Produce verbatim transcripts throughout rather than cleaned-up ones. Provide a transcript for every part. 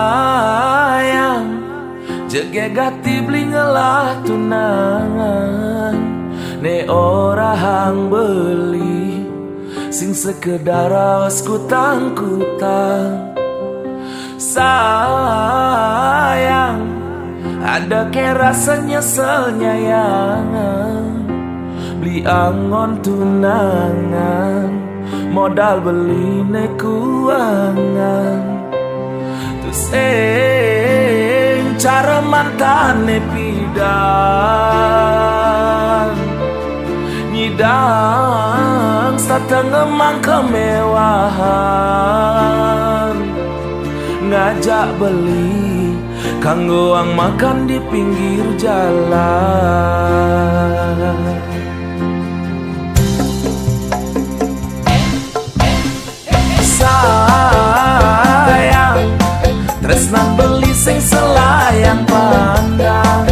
Sayang, jege gati beli ngelah tunangan. Ne orang beli sing sekedar raos kutang-kutang. Sayang, ada ke rasa nyesel nyayang. Beli angon tunangan, modal beli ne kuangan. Tusing cara mantan ne pidan, nyidang satengah mang kemewahan. Ngajak beli kanggo ang makan di pinggir jalan. Sayang, tresnan beli sing selayang pandang.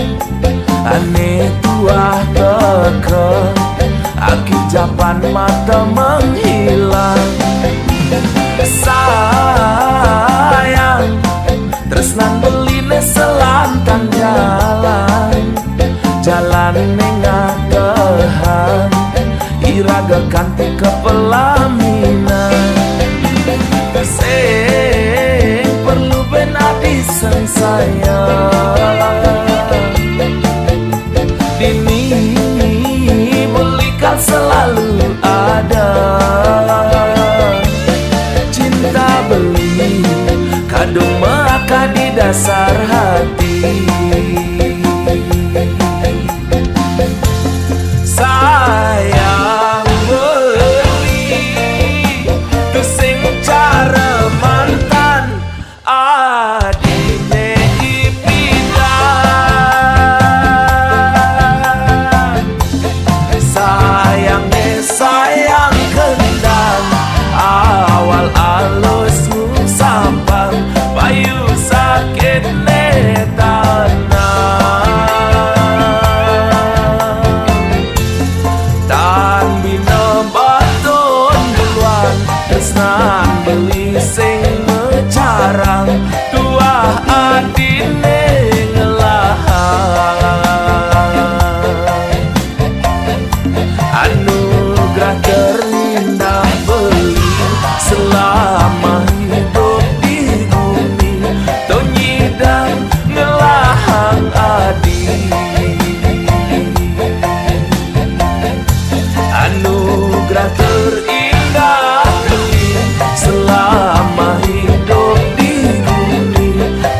Ane tuah teke, aki japan mata menghilang. Sayang, tresnan beli ne selantang jalan. Jalan ne ngatehan, iraga kanti ke pelaminan. Sing perlu ben adi sing sayang. Dini beli kal selalu ada. Cinta beli kadung maka di dasar hati. Sayang beli, tusing cara mantan, adine ipidan. Sayang ne sayang kendang, awal alus sampang, payu sakit ne tanang. Tan bina batun duluan, tresnan beli sing mecarang, tuah adine ngelahang. Anugerah terindah beli selama hidup di bumi, to nyidang ngelahang adi. Anugerah terindah beli selama hidup di bumi,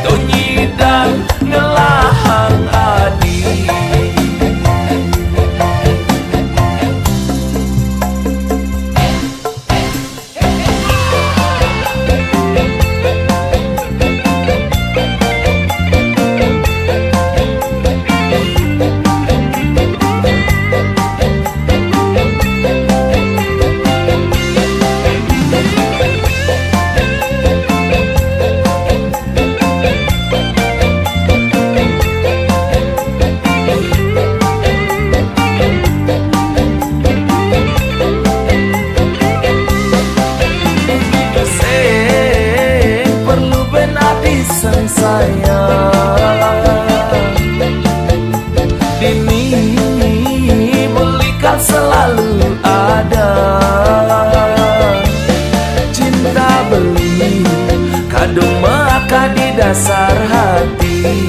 to nyidang ngelahang adi. Sing perlu ben adi sing sayang. Dini beli kal selalu ada. Cinta beli kadung maka di dasar hati.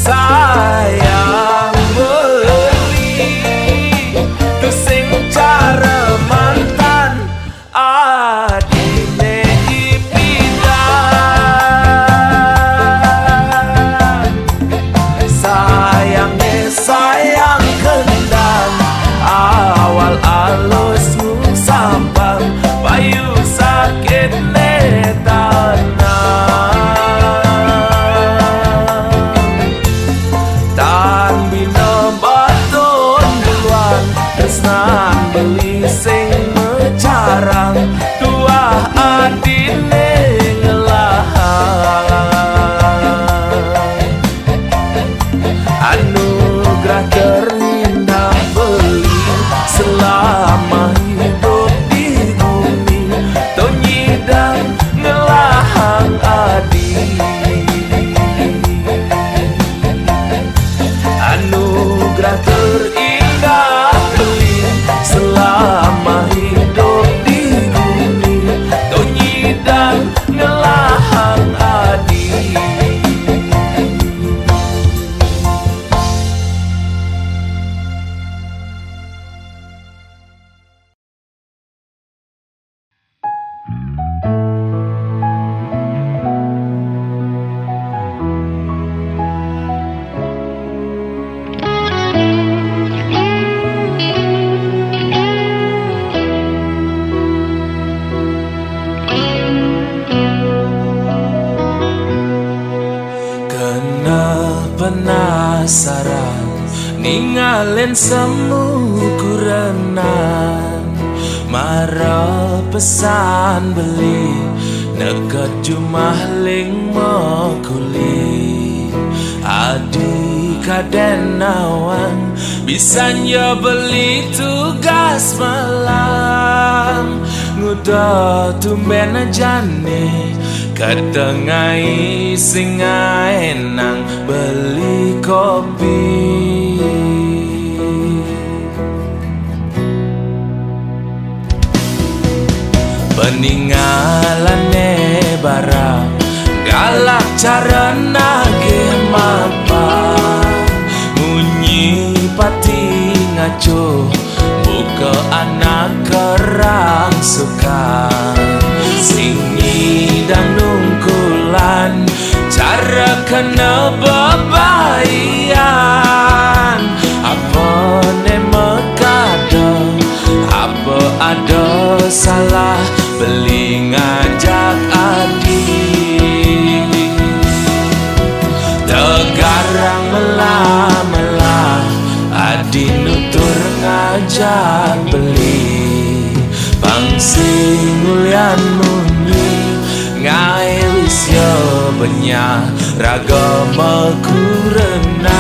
Sayang beli, tusing cara mantan, adine ipidan. Sayang ne sayang kendang, awal alus sampang, payu sakit ne tanang. Tan bina batun duluan, tresnan beli sing mecarang, tuah adine ngelahang. Anugerah terindah beli selama hidup di bumi, Len semu kurenan mara pesan beli, neked jumah ling mekuli. Adi kaden nawang, bisan ya beli tugas malam. Nguda tumben jani, katengai singai nang beli kopi. Peningalane bara, galak cara nagih mapa. Munyi pati ngaco, buka anak kerang sukan. Sing nyidang nungkulan, cara kena bebaian. Apa ne makada, apa ada salah, beli ngajak adi. Tegarang melah-melah, adi nutur ngajak beli. Pang sing ulian munyi, ngai wis ya benyah raga makurenan.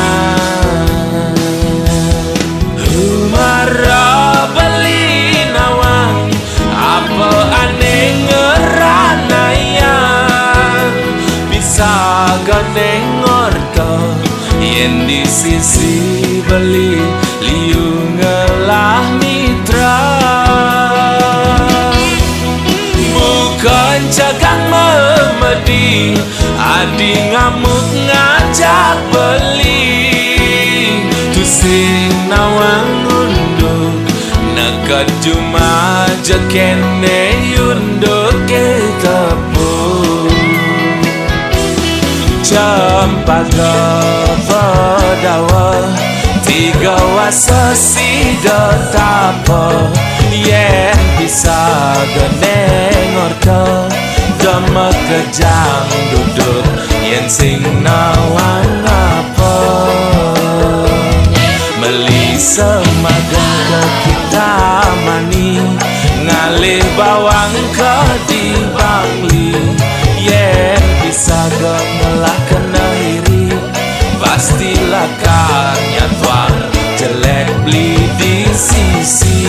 Humara beli nawang, apa ane ngeranayang, bisa gane ngorta, yen di sisi beli liu ngelah mitra. Bukan cagang memedi, adi ngamuk ngajak beli. Tusing nawang unduk, neked jumah jekene unduk ke tepung. Cempaka pedawa, tiga wasa sida tapa. Yen bisa gane ngorta, dema kejang duduk, yen sing nawang apa. Meli semageng ke kita mani, ngalih bawang ke di Bangli. Yen bisa ga ngelah kena iri, pasti lakar nyatuang jelek beli di sisi.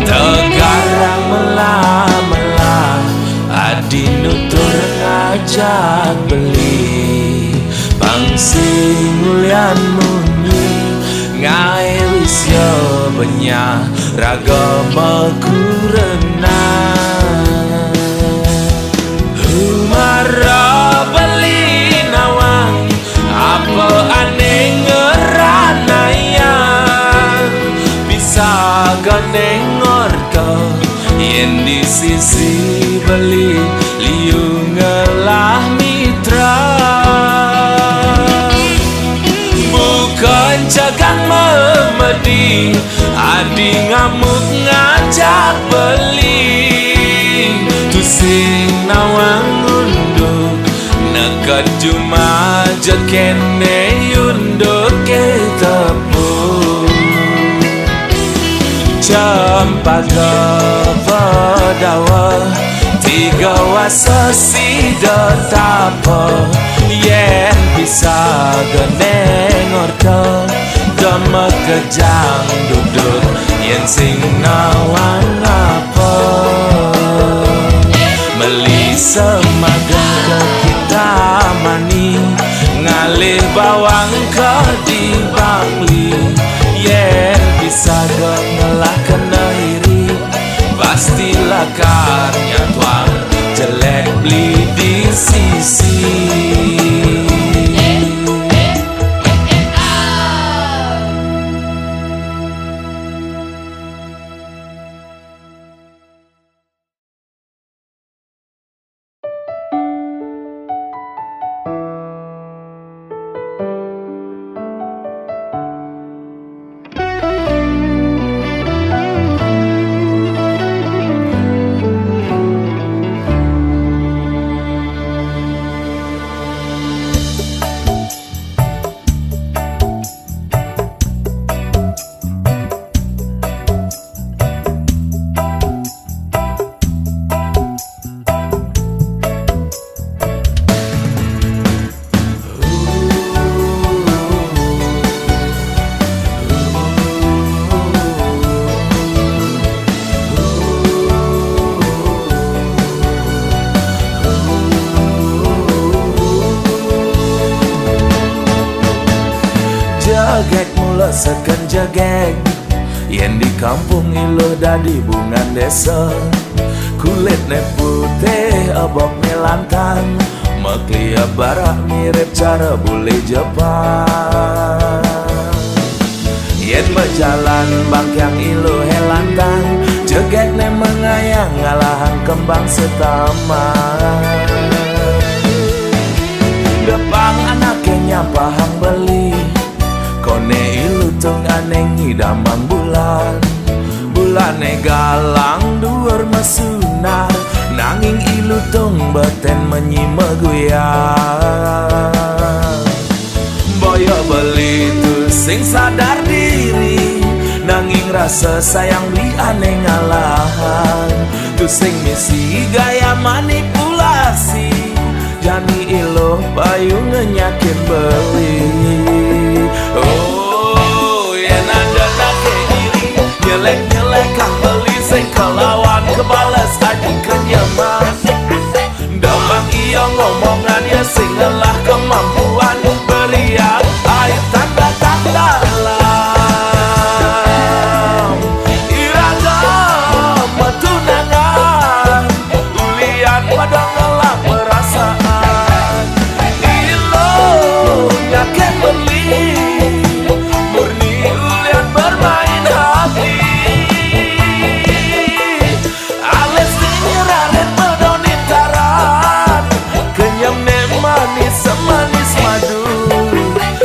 Tegarang melah-melah, adi nutur ngajak beli. Pang sing ulian munyi, ngai wis ya benyah raga makurenan. Humara beli nawang, apa ane ngeranayang, bisa gane ngorta, yen di sisi beli liu ngelah mitra. Bukan cagang memedi, adi ngamuk ngajak beli. Tusing nawang unduk, neked jumah jekene unduk ke tepung. Cempaka pedawa, tiga wasa sida tapa. Yen bisa gane ngorta, dema kejang duduk, yen sing nawang apa. Meli semageng ke kita mani, ngalih bawang ke di Bangli. Yen bisa ga ngelah kena iri, pasti lakar nyatuang jelek beli di sisi. Seken jegeg, yen di kampung iluh dadi bungan desa. Kulitne putih, ebokne lantang, maklia barak mirip cara bule Jepang. Yen bejalan bangkiang iluhe lantang, jegegne mengayang ngalahan kembang setaman. Depang anake nyampahang beli, kone ilutung ane ngidamang bulan. Bulane galang duur mesunar, nanging ilutung beten menyi meguyang. Boyok beli tusing sadar diri, nanging rasa sayang beli ane ngalahan. Tusing misi gaya manipulasi, jani iluh payu ngenyakin beli. Oh, yen ada nake iri, nyelek-nyelekang beli sing kelawan kebales aji kenyeman. Damang iya ngomongan ya sing ngelah kemampuan, beriak air tanda-tanda lam. Iraga metunangan, ulian pada ngelah perasaan. Iluh nyaken beli, murni ulian bermain hati. Alis nyeraret medonin taran, kenyemne manis semanis madu.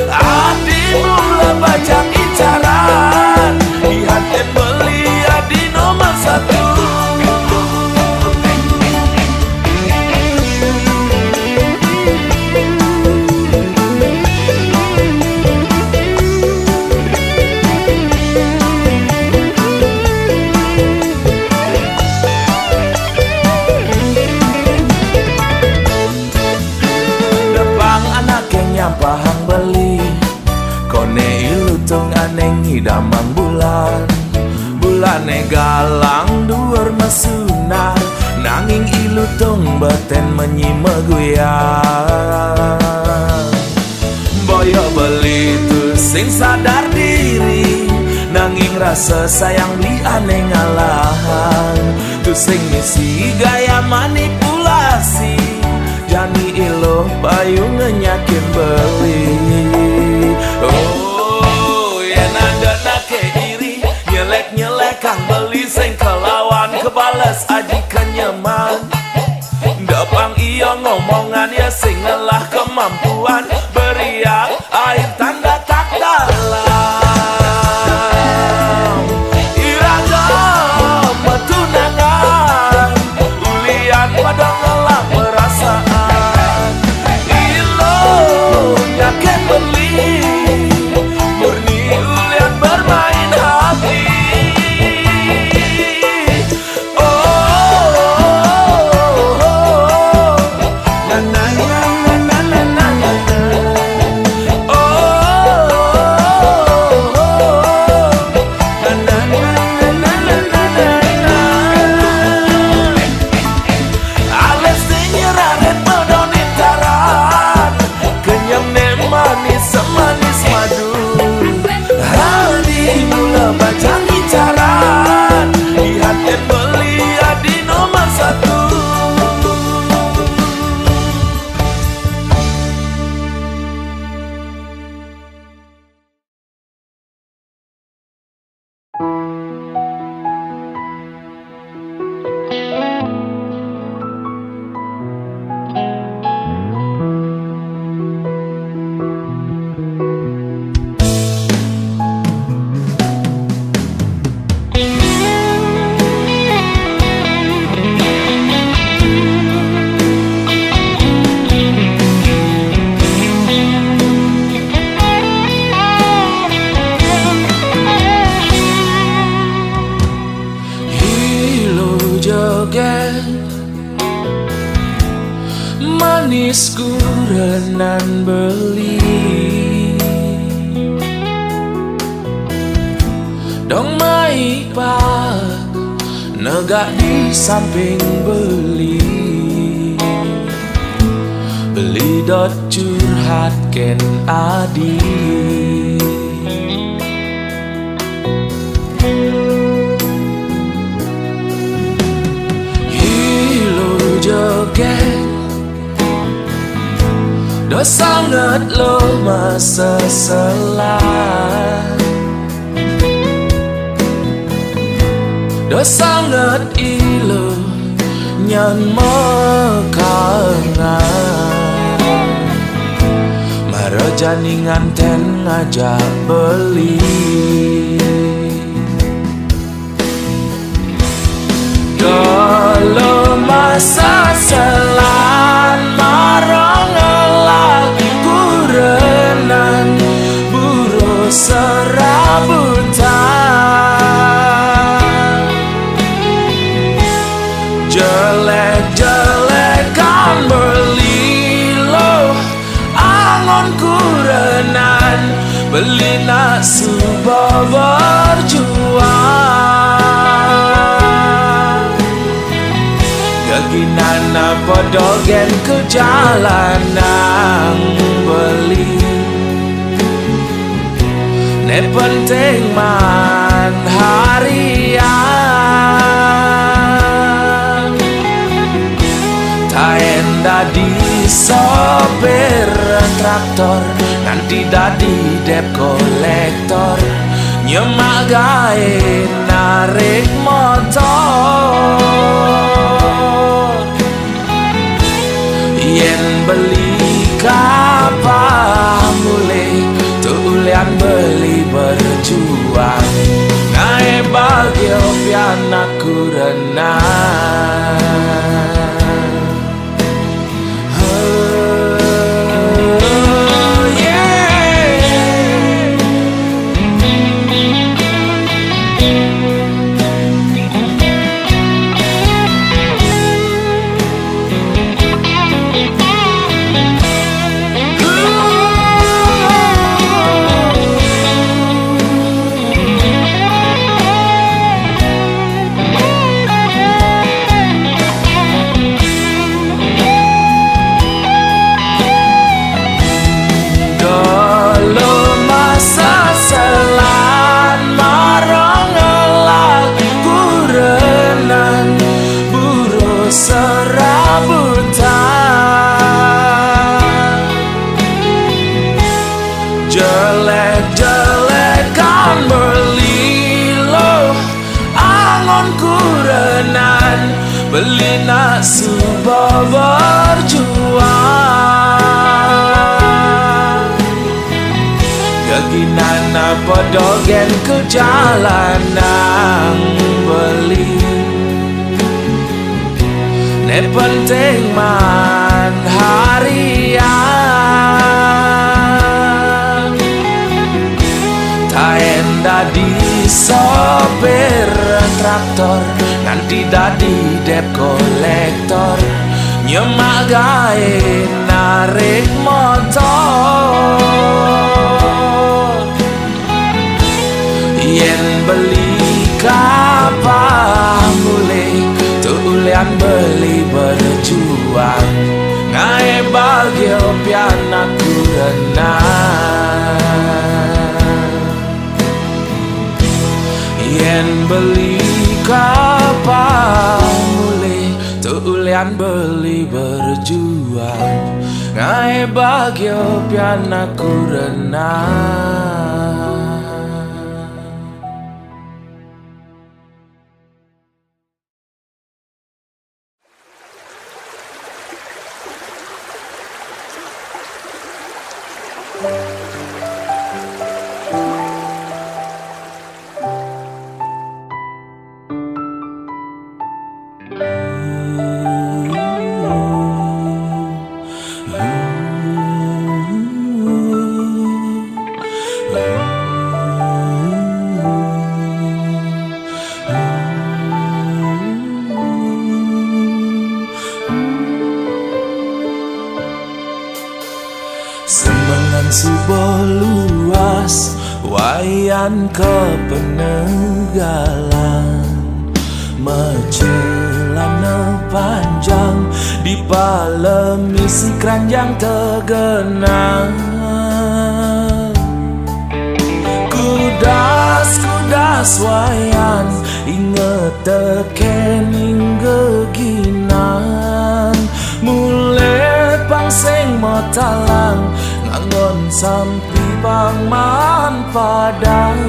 Adi mula bajang incaran, di haten beli adi nomor satu. Depang anake nyampahang beli, kone ilutung ane ngidamang bulan. Bulane galang duur mesunar, nanging ilutung beten menyi meguyang. Boyok beli tusing sadar diri, nanging rasa sayang beli ane ngalahan. Tusing misi gaya manipulasi, jani iluh payu ngenyakin beli. Oh, yen ada nake iri, nyelek-nyelekang beli sing kelawan kebales aji kenyeman. Depang iya ngomongan ya sing ngelah kemampuan, beriak air tanda tak dalam. Iraga metunangan, ulian pada ngelah perasaan. Iluh nyaken beli, murni ulian bermain hati. Manis semanis madu. Hadi mula bajang incaran, di haten beli adi nomor satu. Hilo joget manis kurenan beli. Dong mai pa negak di samping beli. Beli dot curhat ken adi. Sanget lo maseselan, do sanget ilo nyan mekangan. Maro jani nganten ngajak beli. Dolo maseselan marong ngelak kurenan buro serabutan. Jelek-jelekan beli lo angon kurenan, beli nak suba berjuang. Geginan apa dogen ke jalan nang beli. Ne penting man harian. Taen dadi sopir traktor, nganti dadi dep kolektor, nyemak gae narik motor. Yen beli kapah mulih, tu ulian beli berjuang. Ngae bagio pianak kurenan. Dolo maseselan marong ngelak kurenan buro serabutan. Jelek-jelekan beli lo angon kurenan, beli nak suba berjuang. Geginan apa dogen ke jalan nang beli. Ne penting man harian. Taen dadi sopir traktor, nganti dadi dep kolektor, nyemak gae narik motor. Yen beli kapah mulih, tu ulian beli berjuang. Ngae bagio pianak kurenan. Yen beli kapah mulih, tu ulian beli berjuang. Ngae bagio pianak kurenan. Semengan subuh luas, wayan kepenegalan. Mecelana panjang, dipalemi si keranjang tegenang. Kudas-kudas wayan, inget teken ing geginan. Mule pang sing motalang, Sampi bang man padang,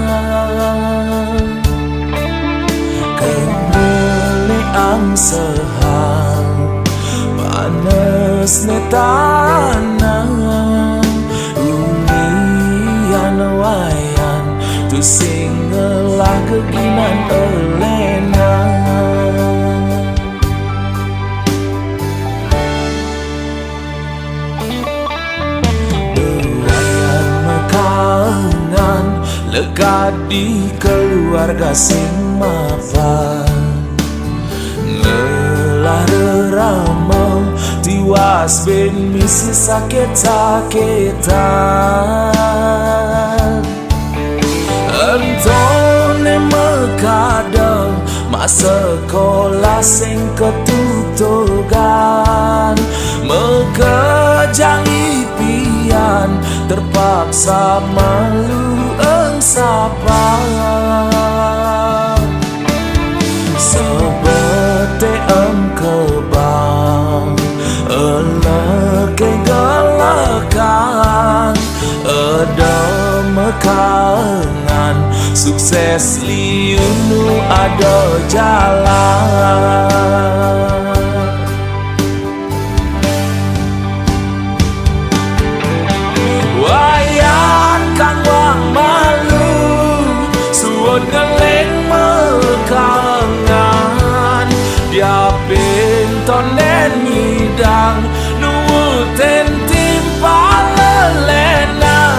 kemeleang sehang, panes ne tanang, ulian wayan, tusing ngelah geginan elena. Bewayan mekaengan lekat di keluarga sing mapan. Ngelah rerama tiwas bin misi sakit-sakitan. Entone mekada masa sekolah sing ketutugan, mekejang ipian terpaksa malu eng sapa. Sebete eng kebang, eleke gelekan, eda mekaengan, sukses liunu ada jalan. Wayan kang wang malu, suud ngeleng mekaengan, diapin tonden nyidang, nuutin timpal lelenan.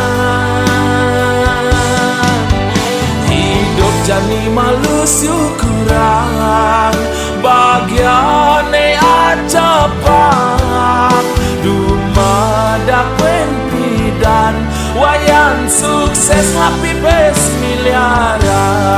Idup jani malu syukuran, bagiane acapak, dumadak pen pidan, wayan sukses ngapipis miliaran.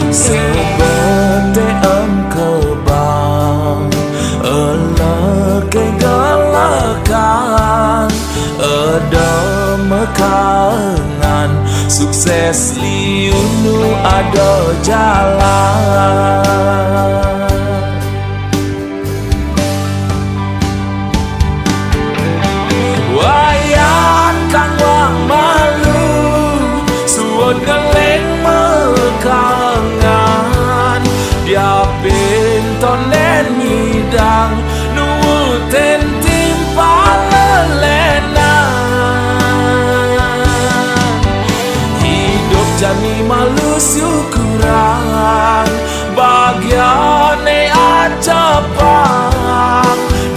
Sebete eng kebang, eleke gelekan, eda mekaengan, sukses liunu ada jalan. Wayan kang wang malu, suud ngeleng mekaengan, diapin tonden nyidang, nuutin timpal lelenan. Idup jani malu syukuran, bagiane acapak,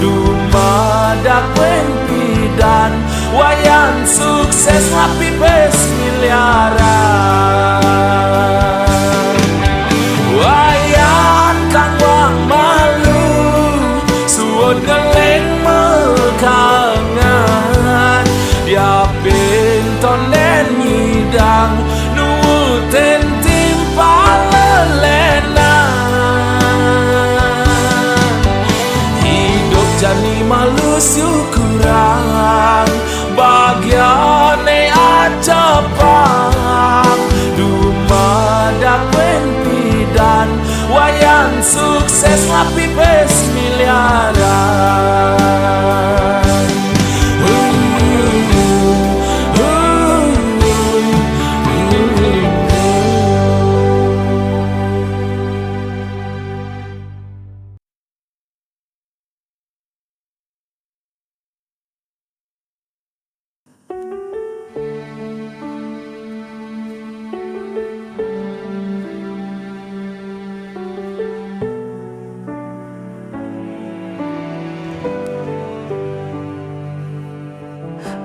dumadak pen pidan, wayan sukses ngapipis miliaran. Wayan kang wang malu, suud ngeleng mekaengan, diapin tonden nyidang, nuutin timpal lelenan. Idup jani malu syukuran, bagiane acapak, dumadak pen pidan, wayan sukses ngapipis miliaran.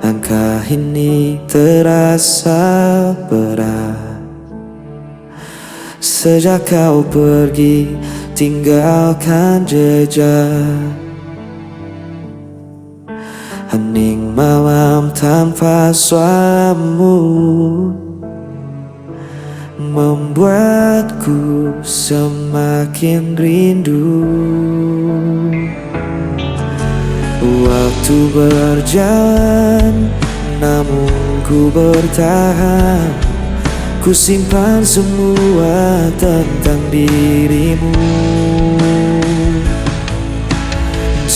Langkah ini terasa berat. Sejak kau pergi tinggalkan jejak, hamba Ning malam tanpa suaramu membuatku semakin rindu. Waktu berjalan, namun ku bertahan. Ku simpan semua tentang dirimu.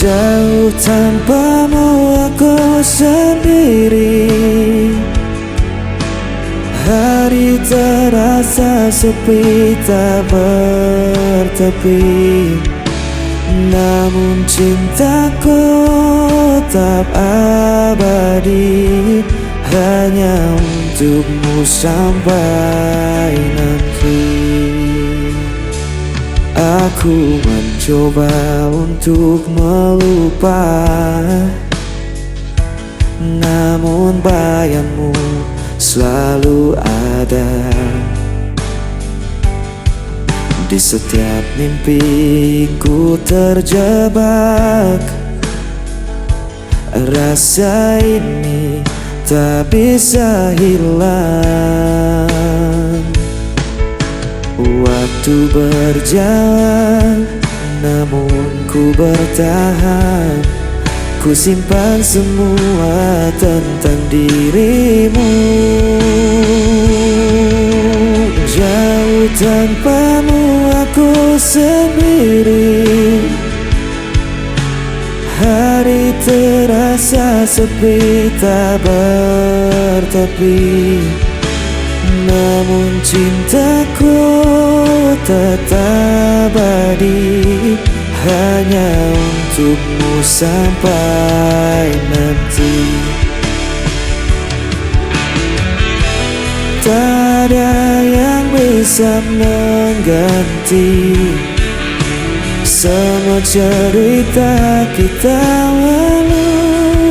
Jauh tanpamu aku sendiri. Hari terasa sepi tak bertepi. Namun cintaku tetap abadi. Hanya untukmu sampai nanti. Aku mencoba untuk melupa, namun bayangmu selalu ada. Di setiap mimpiku terjebak. Rasa ini tak bisa hilang. Waktu berjalan, namun ku bertahan. Ku simpan semua tentang dirimu. Jauh tanpamu aku sendiri. Hari terasa sepi tak bertepi. Namun cintaku tetap abadi. Hanya untukmu sampai nanti. Tak ada yang bisa mengganti semua cerita kita lalui.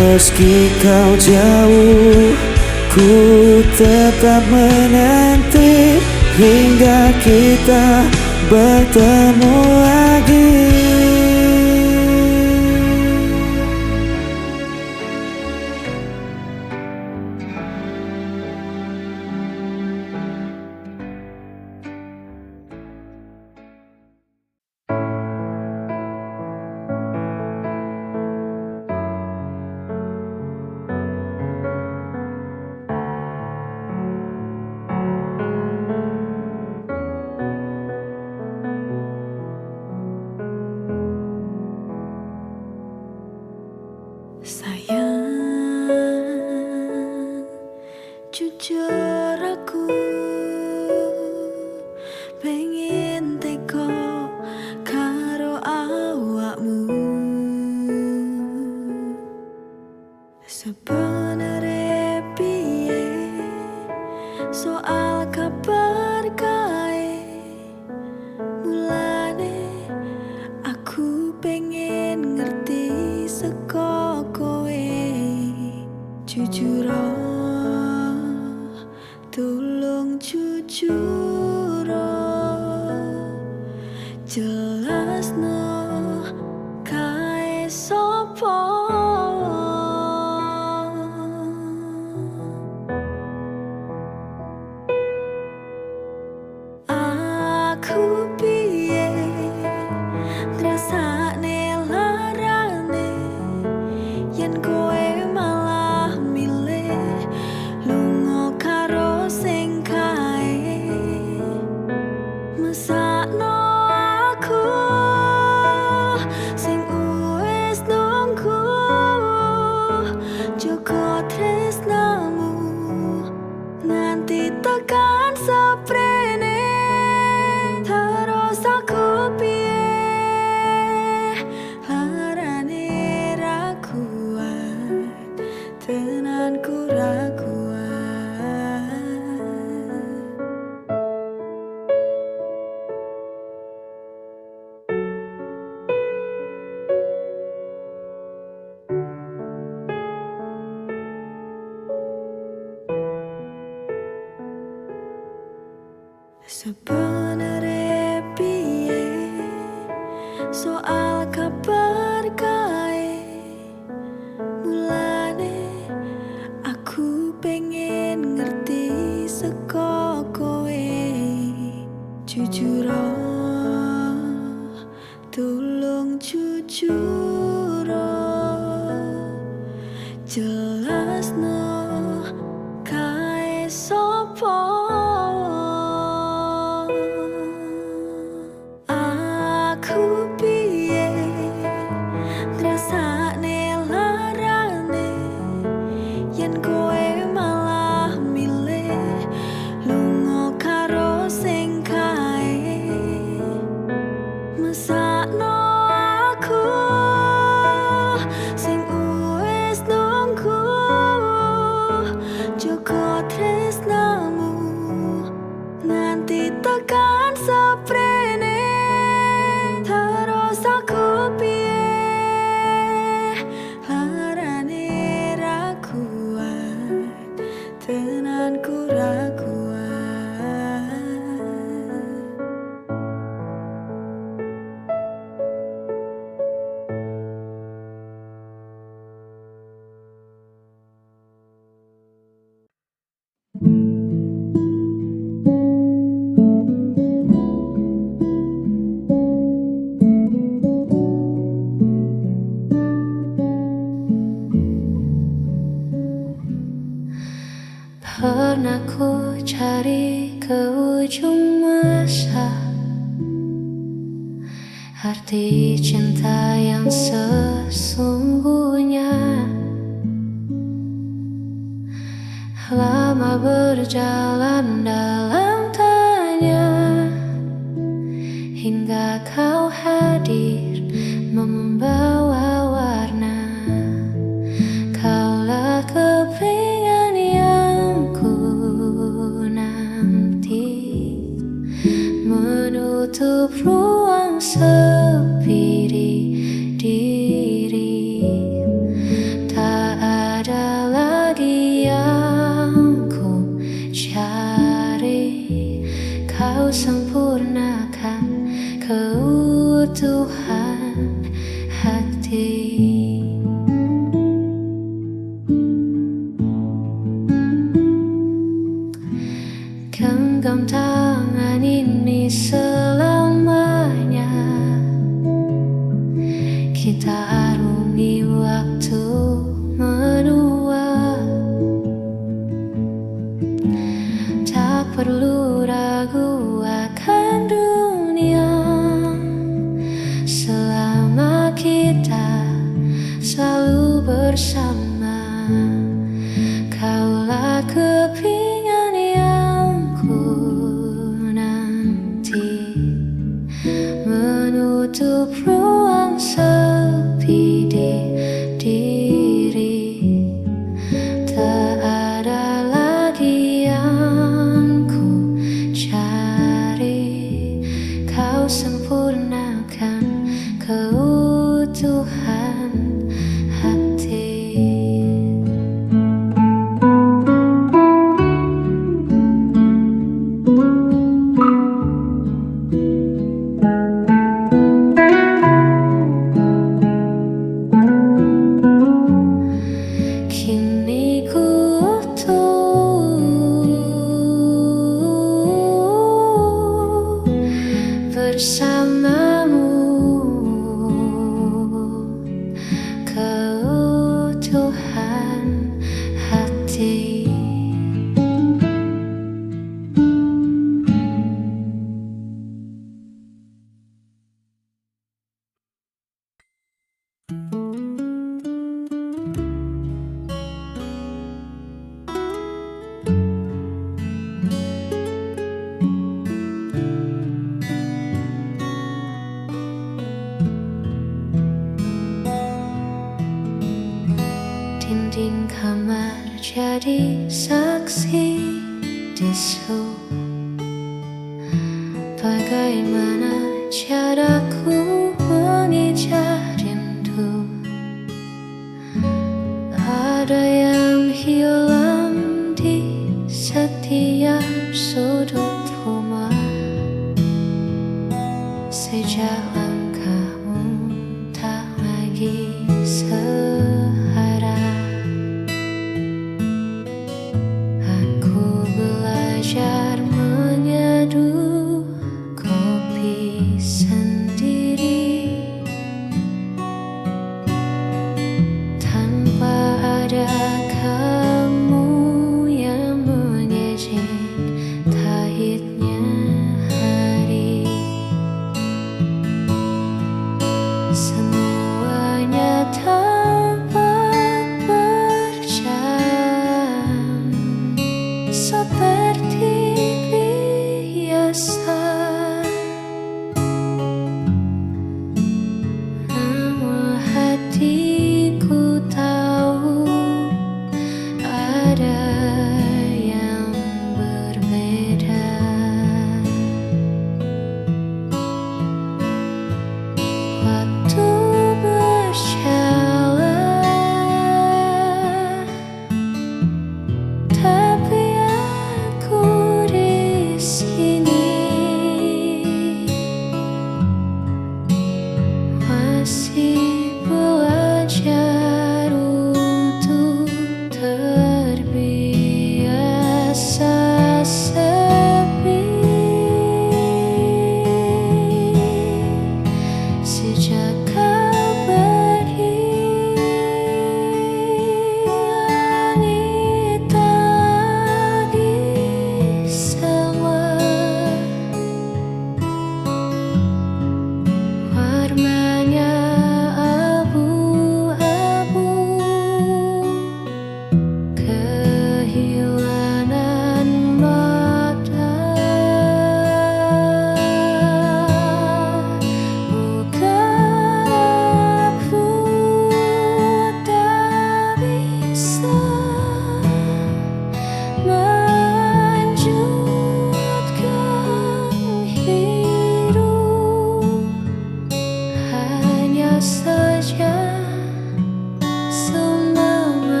Meski kau jauh, ku tetap menanti hingga kita bertemu lagi. Sayang, jujur aku pengen teko karo awakmu. Sebenere piye soal kabar kae? Mulane aku pengen ngerti seko kowe. Jujur, tulung jujur, jelasno kae sapa. Aku piye ngrasakne larane yen kowe malah milih lunga karo sing kae. Mesakno aku sing wis nunggu, jaga tresnamu nganti tekan seprene. Terus aku piye? Larane ra kuat, tenan ku ra kuat. Sebenere piye soal kabar kae? teko kowe. Jujuro, tulung jujuro, jelasno kae sapa. Aku piye ngrasakne larane yen kowe malah milih lunga karo sing kae. Mesakno aku sing wis nunggu, jaga tresnamu nganti tekan seprene. Terus aku piye, larane ra kuat, tenanku ra kuat. Pernah ku cari ke ujung masa arti cinta yang sesungguhnya. Lama berjalan dalam tanya, hingga kau hadir membawa warna. Kaulah kepingan yang ku nanti, menutup ruang sepi di diri. Tak ada lagi yang ku cari, kau sempurnakan keutuhan hati. Genggam tangan ini selamanya, kita arungi waktu menua. Tak perlu ragu akan dunia, selama kita selalu bersama. Kaulah kepingan yang ku nanti, menutup ruang sepi di diri. Tak ada lagi yang ku cari, kau sempurnakan keutuhan hati. Kini ku utuh bersamamu keutuhan hati. Dinding kamar jadi saksi bisu. Bagaimana cara ku mengejar rindu? Ada yang hilang di setiap sudut rumah. Sejak